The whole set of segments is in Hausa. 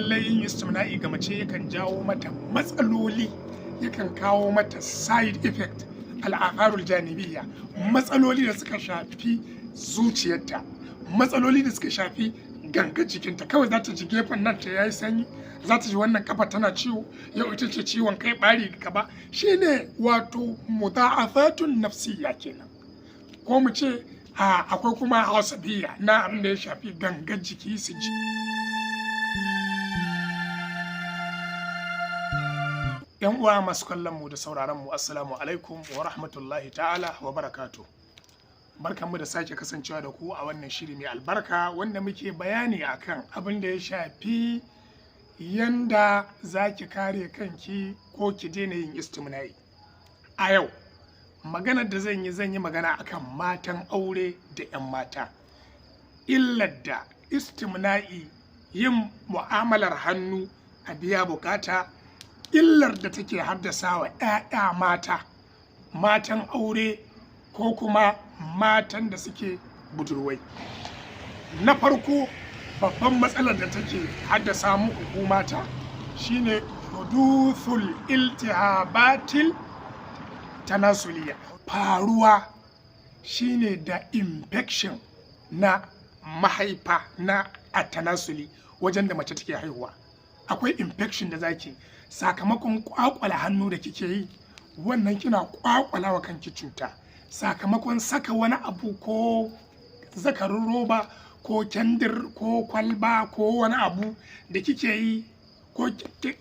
Lallai yin istimna'i ga mace yakan jawo mata matsaloli, yakan kawo mata side effect, al'atharul janibiyya, matsaloli da suka shafi zuciyarta, matsaloli da suka shafi gangar jikinta. Kawai za ta ji gefen nan ta yayi sanyi, za ta ji wannan kafa tana ciwo, yau ita ce ciwon kai, bari gaba. Shine wato muda'afatun nafsiyya kenan, ko mu ce akwai kuma asabiya na abin da ya shafi gangar jiki su ji. Yan uwa masu kallon mu da sauraron mu, assalamu alaikum wa rahmatullahi ta'ala wa barakatuh. Barkanmu da sake kasancewa da ku a wannan shiri mai albarka wanda muke bayani akan abin da ya shafi yanda za ki kare kanki ko ki daina yin istimna'i. A yau maganar da zan yi, zan yi magana akan matan aure da 'yan mata, illar da istimna'i, yin mu'amalar hannu a biya bukata, illar da take haddasa wa 'ya'ya mata, matan aure ko kuma matan da suke budurwai. Na farko, babban matsalar da take haddasa muku ku mata shine huduthul iltihabatil tanasuliya, faruwa shine da infection na mahaifa na atanasuli, wajen da mace take haihuwa. Akwai infection da zaki sakamakon kwakwala hannu da kike yi, wannan kina kwakwala wa kanki cuta sakamakon saka wani abu, ko zakarin roba ko kyandir ko kwalba ko wani abu da kike yi ko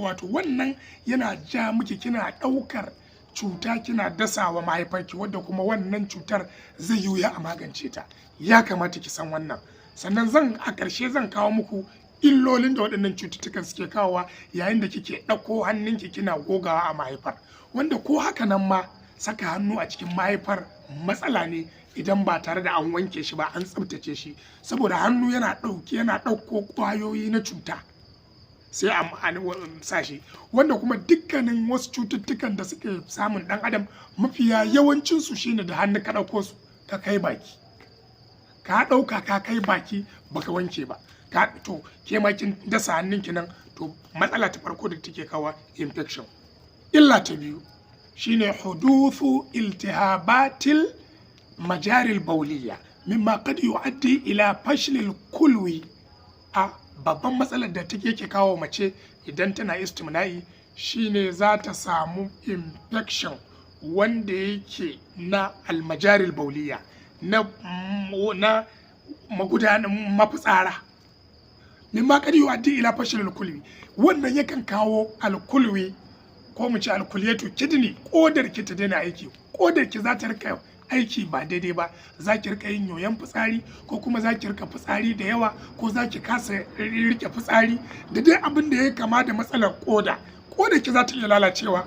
wato wannan yana ja miki kina ɗaukar cuta kina dasawa mahaifarki, wadda kuma wannan cutar zai yi wuya a magance ta. Ya kamata ki san wannan. Sannan zan a ƙarshe zan kawo muku illolin da waɗannan cututtukan suke kawowa yayin da kike ɗauko hannunki kina gogawa a mahaifar, wanda ko haka nan ma saka hannu a cikin mahaifar matsala ne idan ba tare da an wanke shi ba, an tsabtace shi, saboda hannu yana ɗauke, yana ɗauko ƙwayoyi na cuta sai a sa shi, wanda kuma dukkanin wasu cututtukan da suke samun ɗan adam, mafiya yawancinsu shine da hannu ka ɗauko su ka kai baki, ka ɗauka ka kai baki baka wanke ba, ka to ke ma kin dasa hannunki nan. To matsala ta farko da take kawo infection. Illa ta biyu shine huduthu iltihabatil majaril bauliya, mimma qad yu'addi ila fashlil kulwi. A babban matsalar da take yake kawo mace idan tana istimna'i shine za ta samu infection wanda yake na almajaril bauliya, na magudanin mafitsara, mimma qad yu'addi ila fashlil kulwi. Wannan yakan kawo alkulwi, ko mu ce alkuliyatu, kidney, kodar ki ta daina aiki. Kodar ki za ta rika aiki ba daidai ba, za ki rika yin yoyon fitsari, ko kuma za ki rika fitsari da yawa, ko za ki kasa rike fitsari, da dai abin da ya kama da matsalar koda. Kodar ki za ta iya lalacewa,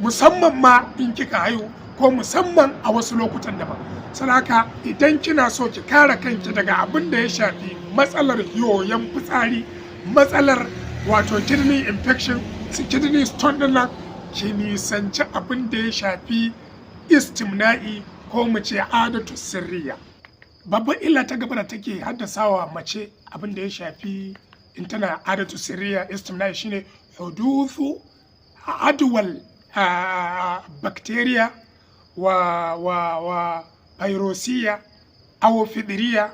musamman ma in kika haihu ko musamman a wasu lokutan daban. Saboda idan kina so ki kare kanki daga abin da ya shafi matsalar yoyon fitsari, matsalar wato kidney infection, kidney stone din nan, ki nisanci abin da ya shafi istimna'i, ko mu ce adatu sirriya. Babban illa ta gaba da take haddasawa mace abin da ya shafi in tana adatu sirriya, istimna'i, shine huduthu adwal bacteria wa فيروسية أو فطرية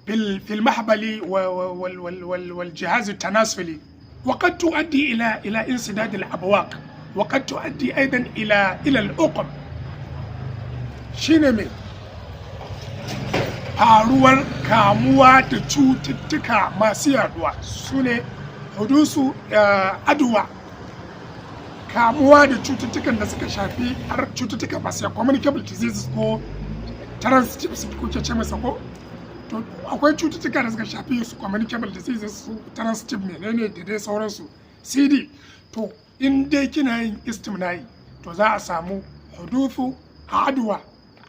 في المهبل والجهاز التناسلي، وقد تؤدي إلى انسداد الأبواق، وقد تؤدي أيضا إلى العقم. Shine mai faruwar kamuwa da cututtuka masu yaduwa, su ne hudusu aduwa, kamuwa da cututtukan da suka shafi har cututtuka masu yaduwa, communicable diseases ko transmissive kuke ce masa ko. To akwai cututtuka da suka shafi su communicable diseases, su transmissive menene da dai sauransu, CD. To in dai kina yin istimna'i, to za a samu huduthu aduwa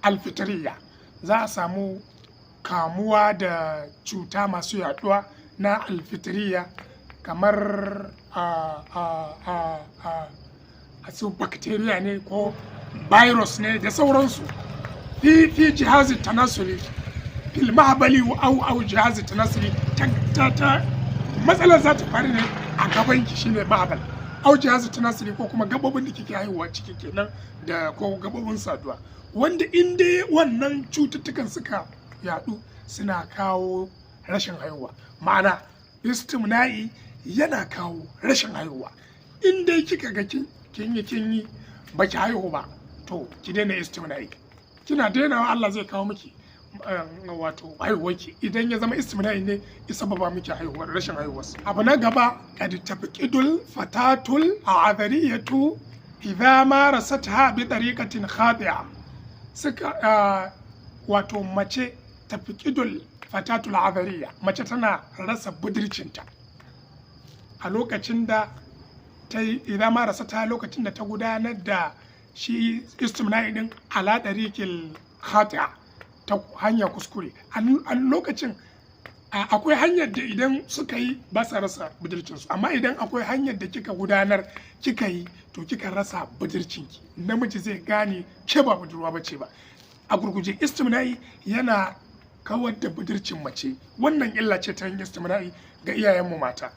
alfitriya, za a samu kamuwa da cuta masu yaduwa na alfitriya, kamar a su bacteria ne ko virus ne da sauransu, fi jihazi tanasuli, fil mahbali au jihazi tanasuli, ta Matsalar za ta faru ne a gaban ki, shine mahbal au jihazu tanasuli, ko kuma gabobin da kike haihuwa ciki kenan da ko gabobin saduwa, wanda in dai wannan cututtukan suka yadu, suna kawo rashin haihuwa. Ma'ana, istimna'i yana kawo rashin haihuwa. In dai kika ga kin yi kin yi baki haihu ba, to ki daina istimna'i. Kina dainawa, Allah zai kawo miki wato haihuwarki, idan ya zama istimna'i ne ya sababa miki haihuwar, rashin haihuwar. Abu na gaba, qad tafqidul fatatul a'dhariyatu idza marasatha bi tariqatin khati'a. Suka wato mace, tafqidul fatatul a'dhariyya, mace tana rasa budurcinta a lokacin da ta yi idza marasatha, lokacin da ta gudanar da shi istimna'i din ala tariqil khati'a, ta hanyar kuskure. A lokacin akwai hanyar da idan suka yi ba sa rasa budurcinsu, amma idan akwai hanyar da kika gudanar kika yi, to kika rasa budurcinki, namiji zai gane ke ba budurwa bace ba. A gurguje, istimna'i yana kawar da budurcin mace. Wannan illa ce ta yin istimna'i ga iyayenmu mata.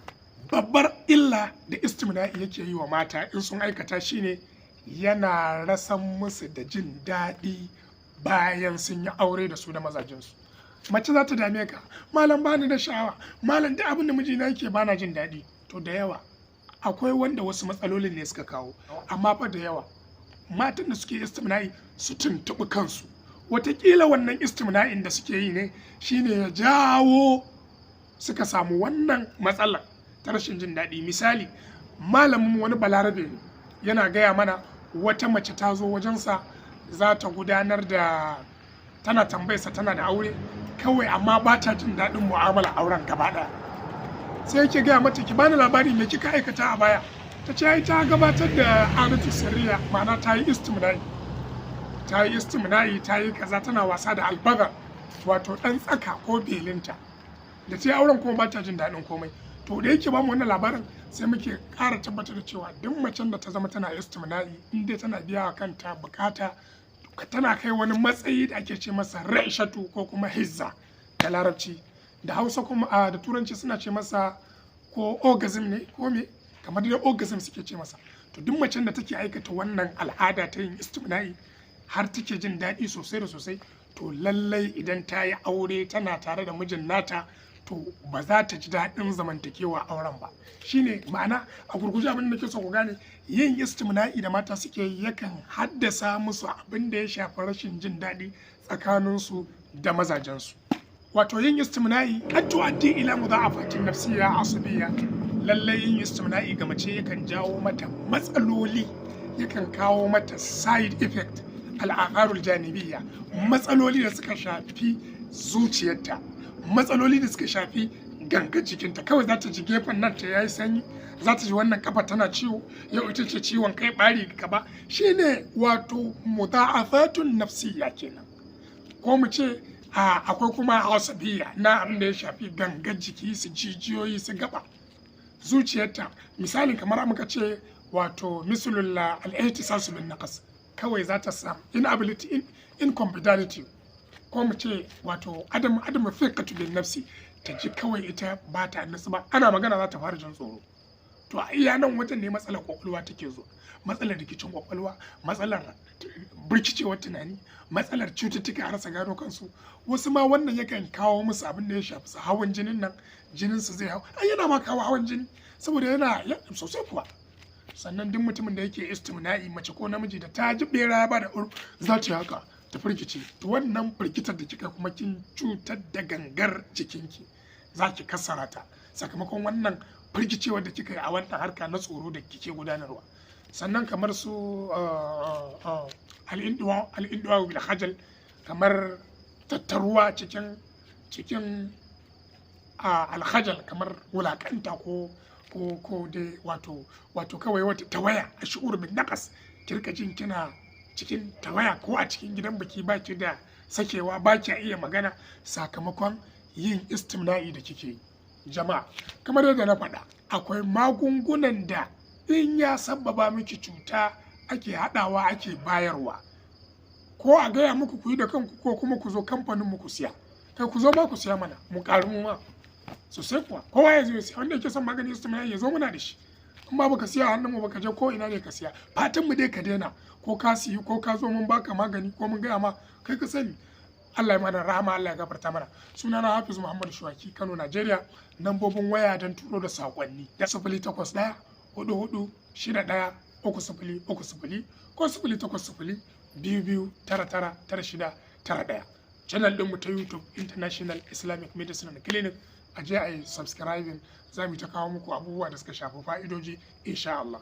Babbar illa da istimna'i yake yi wa mata in sun aikata shine yana rasan musu da jin daɗi bayan sun yi aure da su da mazajensu. Mace za ta dame ka: "Malam, bani da sha'awa. Malam, duk abin da mijina yake bana jin daɗi." To, da yawa akwai wanda wasu matsalolin ne suka kawo, amma fa da yawa matan da suke istimna'i su tuntuɓi kansu, watakila wannan istimna'in da suke yi ne shine ya jawo suka samu wannan matsalar ta rashin jin daɗi. Misali, malamin wani Balarabe ne yana gaya mana wata mace ta zo wajensa za ta gudanar da, tana tambayarsa, tana da aure kawai, amma ba ta jin daɗin mu'amala auren gaba ɗaya. Sai yake gaya mata, "Ki bani labari, me kika aikata a baya?" Ta ce ai ta gabatar da adatu sirriya, ma'ana ta yi istimna'i, ta yi istimna'i, ta yi kaza, tana wasa da albagar, wato ɗan tsaka ko belinta. Da ta yi auren kuma ba ta jin daɗin komai. To, da yake bamu wannan labarin, sai muke ƙara tabbatar da cewa duk macen da ta zama tana istimna'i, in dai tana biya wa kanta bukata, tana kai wani matsayi da ake ce masa ra'ishatu ko kuma hizza da Larabci, da Hausa kuma da Turanci suna ce masa ko orgasm ne ko me, kamar dai orgasm suke ce masa. To, duk macen da take aikata wannan al'ada ta yin istimna'i har take jin daɗi sosai da sosai, to lallai idan ta yi aure tana tare da mijin nata, to ba za ta ji daɗin zamantakewa auren ba. Shine ma'ana, a gurguje abin da nake so ku gane, yin istimna'i da mata suke yi yakan haddasa musu abin da ya shafi rashin jin daɗi tsakaninsu da mazajensu. Wato yin istimna'i qad tu'addi ila mudha'afatin nafsiyya asabiyya. Lallai yin istimna'i ga mace yakan jawo mata matsaloli, yakan kawo mata side effect, al'atharul janibiyya, matsaloli da suka shafi zuciyarta, matsaloli da suka shafi gangan jikinta. Kawai za ta ji gefen nan ta yayi sanyi, za ta ji wannan kafa tana ciwo, yau ita ce ciwon kai, bari gaba. Shine wato mudha'afatun nafsiyya kenan, ko mu ce akwai kuma asabiyya na abin da ya shafi gangan jiki, su jijiyoyi, su gaba, zuciyarta. Misali, kamar muka ce wato mislul al-ihtisasu bin naqas, kawai za ta samu inability, incompatibility, ko mu ce wato adam thiqatu bin nafsi, ta ji kawai ita ba ta nutsu ba, ana magana za ta fara jin tsoro. To, a iya nan wajen ne matsalar kwakwalwa take zuwa, matsalar rikicin kwakwalwa, matsalar birkicewar tunani, matsalar cututtuka a rasa gano kansu. Wasu ma wannan yakan kawo musu abin da ya shafi su hawan jinin nan, jinin su zai hau. Ai yana ma kawo hawan jini, saboda yana sosai kuwa. Sannan duk mutumin da yake istimna'i, mace ko namiji, da ta ji bera ya bada ur, za ta yi haka ta firgice. To, wannan firgitar da kika kuma, kin cutar da gangar jikinki, za ki kassara ta sakamakon wannan firgicewar da kika yi a wannan harka na tsoro da kike gudanarwa. Sannan kamar su al'induwa bil khajal, kamar tattaruwa cikin alkhajal, kamar wulakanta ko dai wato kawai wata tawaya, a shu'ur bin naqas, ki rika jin kina cikin tawaya, ko a cikin gidan biki ba ki da sakewa, ba ki iya magana, sakamakon yin istimna'i da kike yi. Jama'a, kamar yadda na faɗa, akwai magungunan da in ya sabbaba miki cuta ake haɗawa ake bayarwa, ko a gaya muku ku yi da kanku, ko kuma ku zo kamfanin mu ku siya. Kai, ku zo ma ku siya mana, mu ƙaru mu ma. Sosai kuwa, kowa ya zo ya siya. Wanda yake son magani istimna'i ya zo, muna da shi. In ba baka siya a hannun mu ba, ka je ko ina ne ka siya. Fatan mu dai ka daina. Ko ka siyi ko ka zo mun baka magani ko mun gaya ma, kai ka sani. Allah ya mana rahama, Allah ya gafarta mana. Sunana Hafiz Muhammad Shuwaki, Kano, Najeriya. Nambobin waya don turo da sakonni da 08144613030 ko 08022999691. Channel ɗinmu ta YouTube, International Islamic Medicine and Clinic, a je a yi subscribing. Za mu ta kawo muku abubuwa da suka shafi fa'idoji, insha Allah.